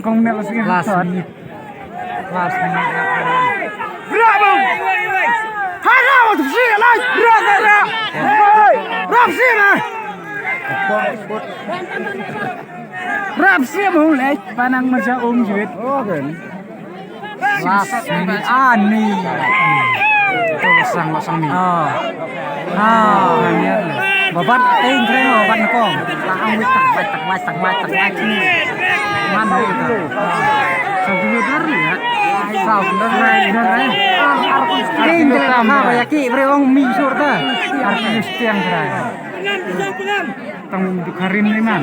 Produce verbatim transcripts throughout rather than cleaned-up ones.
Kong ne last minute. Last minute. Last minute. Bravo! Hara wa tsi la bravo ra. Rap si ma. Rap si mo le panang ma ja um jit. Last minute ani. Ito sang masang ni. Ah. Ah. Babat eh kren babat nakong. Lang wit tak wit tak wit tak wit tak wit ni. Man ho ta. Sa dulu dar ya. Sa dulu dar ya. Ring dele ka ba ya ki bre ong mi sur ta. Arti stiang rai. Tang du karin ni man.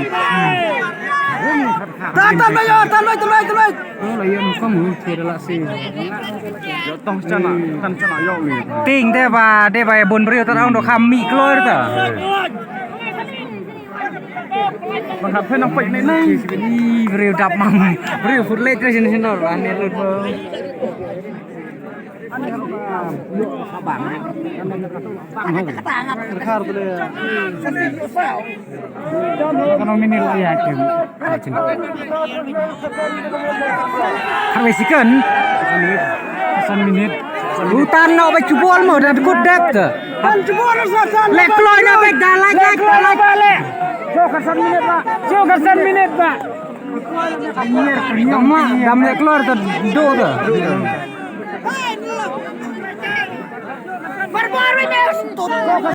Tan tan mai yo tan mai tan mai tan mai. Oh la yam kong hu ti la si. Yo tong chana tan chana yo ni. Ting de ba de ba bun briew ta ong do kham mi kloi ta. Bang hap phe nang poi nei nei. Ih, briew dap mam. Briew foot late re sini sini dor. Ani lut bo. Kano minit la ya kim. Harvey second. San minit. Utan no ba chubol mo dan kut dep te. Tan chubol sa tan. Lek kloi na bek da lek lek lek. Choka san minit ba. Choka san minit ba. Dam ma dam lek kloi ta do ta. Barbar wei bes.